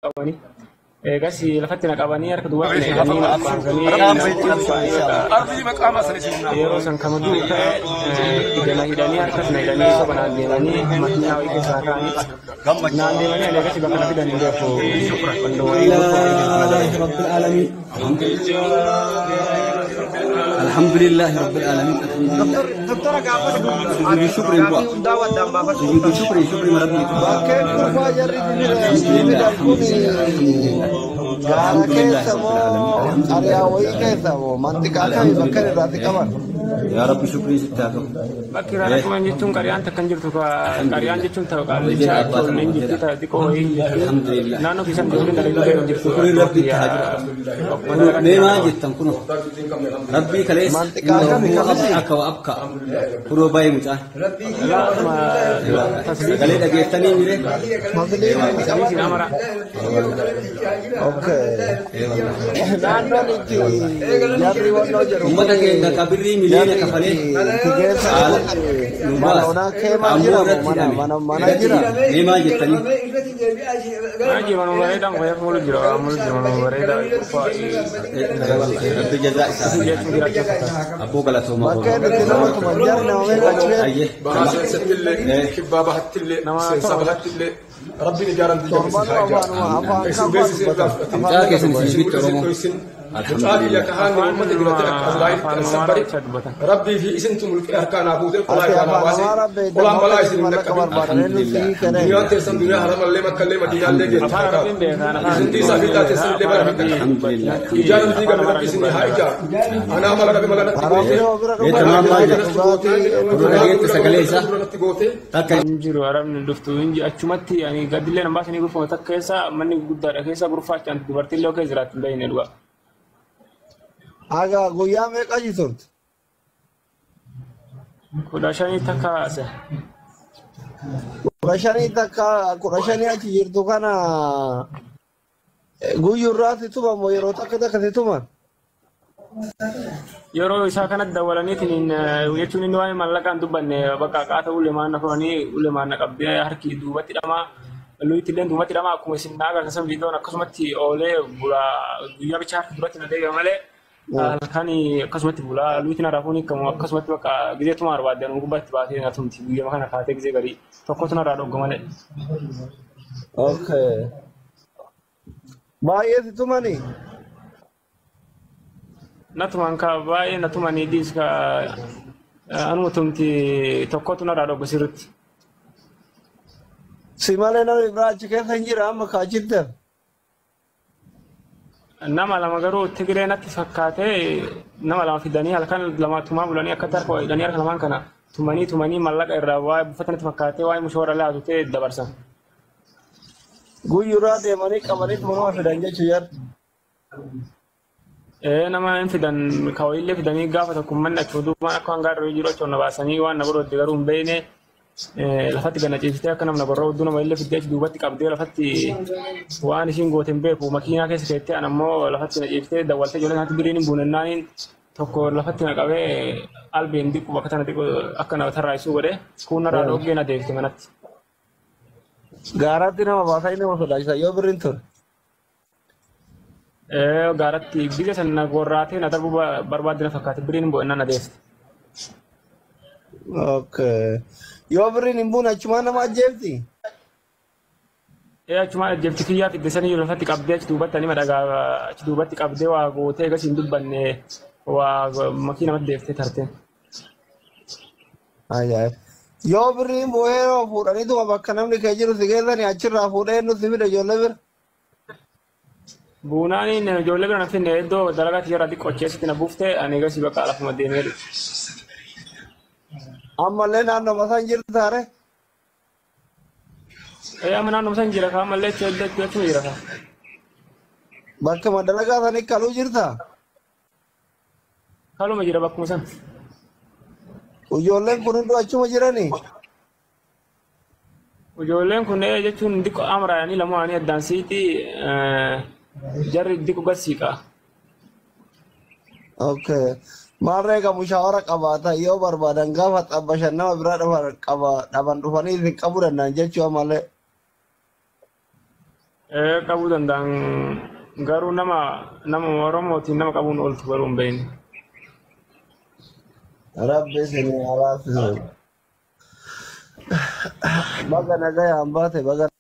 Qabanii. Eegas lafatti na qabanii harka duubatti na hidhanii na ukkaamsanii yeroo san kama du'u ta'e ija na hidhanii harkas na hidhanii soba naan deemanii makiinaa wayii keessaa ka'anii naan deemanii ani eegas bakka na fidan hin beeku wandoo wayii gorfoo wayii keessa na لله darban. رب العالمين الحمد لله رب العالمين الحمد لله Doktora gaafadhu. سجود شكر Gaaffii بوا hundaa waddaan baafadhu. سجود شكر شكر ربي Bakkeen kurfaa jarri الحمد itti لله fidan الحمد kun لله الحمد لله gaara الحمد لله keessa رب moo العالمين الحمد ariyaa لله wayii keessa moo manxiqaa kami الحمد bakka لله irraatti qaban? يا رب شكري ستاتو Bakki irraa ايه qaban jechuun qariyaan takka hin jirtu الحمد qariyaan لله jechuun ta'u وجد qaallichaa أبا ijoolleen ثم jirti وجد ta'a xiqqoo wayii hin jirti الحمد لله naannoo keessan ijoolleen dalagaa hin jirtu شكري akkuma ربي kiyya تهاجر bakkuma كنو dalagaa ميما jira. جتن كنو ربي كليس Manxiqaa إنه kami هو kamisi? أضحك وأبكى كنو باي مجان Laa ايوه tasliitiin سقالي دقيقتني ميري Masliin ايوه inni tasliitiin qaban? amara. Okay. ايوه والله Naannoon itti jarri wannoo jedhu kun ummata keenya kabirrii miliyoona jarri kafalee itti si geessan haala kun nu mana baase onaa keemaa ammoo jira moo irratti mana hidhame mana mana irratti jira? hidhame mee maal jettanii Maaji manuma bareedaa muka mulu jira mulu jira manuma bareedaa qophaa Rabbi jazaa isaa isin haa jechuun kennu jiraachuu fakkaata. abboo galatoomaa Bakkeen itti nama tuman jarri nama meeqa achi keessa? ayyee Bahaa nama seensettillee, ee kibbaa bahattillee, Nama seensa torba. bahattillee, rabbiin ijaaran biyya Torban keessi haa ijaaru. afaanuma afaan Isin kam fa'aa beeksisee irraa dubbatan? fudhatin. Afaan mucaa meeqa keessan dubbatan? isin Isin bitti mul'isin Oromoo dhoysin. Mucaa kiyya alhamdulillah kahaan Afaan uummata biratti akka Azraa'ilitti afaan an Amaaraa sabbare. jecha dubbatan. Rabbii fi isintu mulqee harkaa naa buutee qolaa Ati irraa naa afaan baasee Amaaraa beekta qolaan moo balaa akka isin hin mallaqa dhaqqabin. barbaadan eenyu alhamdulillah sii keneen? Duniyaan alhamdulillah teessan duniyaa haramallee makkallee madiinaallee geetti Afaan haa taatu. Arabiin beekan afaan Isin tiisaa fi Oromoo taa beekan teessanillee afaan bara hin Arabii dhaqqabin. alhamdulillah Ijaaran dubbatti diigame afaan rabbi Amaaraa isin haa dubbatan. ijaaru. Anaa mala rabi mala natti Arabni gootee. yoo bira mee dhuman tamaam jira maal Malaa jettu natti gootee. dhugaatii kunoo Malaa dhageette gurra sagalee gurra isaa gurra natti gootee. takka Hin jiru arabni dhuftu hin jiru achumatti ani gadillee nan baasanii gurfama takka keessa manni guddaadha keessa gurfaachaan dubartiin illee keessa jiraatti hin beekne dhugaa. Haga guyyaa meeqa achi turte? 15 takka ase. 15 takka 15 achi jirtu kana guyyurraa si tuman moo yeroo takka takka si tuman? Yeroo isaa kanatti dawwalaniitiin jechuun inni waa'ee maallaqaan dubbanne bakka qaata ulemaan na furanii ulemaan na qabdee harki duubatti dhamaa luyti illee duubatti dhamaa akkuma isin na agarsiisan viidiyoon akkasumatti oolee bulaa guyyaa bicha harki duratti na deebi'a malee halkan akkasumatti bulaa luyti na raafuun hiikamu akkasumatti bakka gizeetuma barbaadde anuma gubbaatti baatee na tumti guyyama kana kaatee gizee garii tokkotu narraa dhogga malee. Okay. Baay'ee si tumanii? Natumaan ka baay'ee natumanii diis ka anuma tumti tokkotu narraa dhogga sirritti. Si malee namni biraa achi keessa hin jira amma kaachitti. Nama lama garuu Tigiree natti fakkaatee nama lama fidanii halkan lama tumaa bulanii akkatti harka hidhanii harka lamaan kana tumanii tumanii mallaqa irraa waa'ee buufata natti fakkaatee waa'ee mushoora laatu ta'e dabarsan. Guyyurraa deemanii qabanii tumanuma fidan jechuu jarri. Ee nama hin fidan kawaillee fidanii gaafa tokko manni achuma duubaan akka hangaarra jiru achuma na baasanii waan na godhutti garuu hin beekne lafatti gana ciiftee akka namna borra hudduu nama illee fiddee achi duubatti qabdee lafatti waan ishiin goote hin beeku makiinaa keessa teettee an ammoo lafatti na ciiftee dawwaltee ijoollee sanatti biriin hin buunennaaniin tokko lafatti na qabee albeen diqqu bakka tana diqqu akka na tarraa'isuu godhe kun narraa dhoggee na deebite manatti. Gaaratti nama baasanii nama sodaachisa yoo birriin ture. Gaaratti biyya sana na gorraatee na darbuu barbaadde na fakkaate biriin hin bu'ennaan na deebiste. Okay. Yoo birriin hin buune achumaan nama ajjeefti? Ee achumaan ajjeefti kiyyaa fidde sanii lafatti qabdee achi duubatti ani madhagaa achi duubatti qabdee waa gootee egas hin dubbanne waa makiinamatti deeftee tarteen. Ajaa'ib. Yoo birriin bu'ee yoo fuudhaniituma bakka namni kee jiru si geessanii achirraa fuudhee nu si fide ijoollee bira. Buunaaniin ijoollee bira na finne iddoo dalagaa tiyyaarraa xiqqoo achi na buufte ani egas bakka lafuma deemee dhufe. Ammallee naannoo san jirta ree? Ee amma naannoo san jira kaa ammallee achi achuma jira kaa. Bakka dalagaa sanii kaluu jirta? Kaluma jira bakkuma san. Ijoolleen kun hunduu achuma jiranii? Ijoolleen kun ee jechuun xiqqoo amraayanii lamaan addaan siiti jarri xiqqoo gad siiqa. Okay. Maarree ka mushaawara qabaata yoo barbaadan gaafa xabbashan nama biraa dhufan qaba dhaban dhufanii isin qabuu danda'an jechuu ammallee. Qabuu danda'an garuu nama nama Oromootiin nama qabuun ooltu garuu hin beekne. Rabbi isin haa laaffisu. Baga nagayaan baate baga.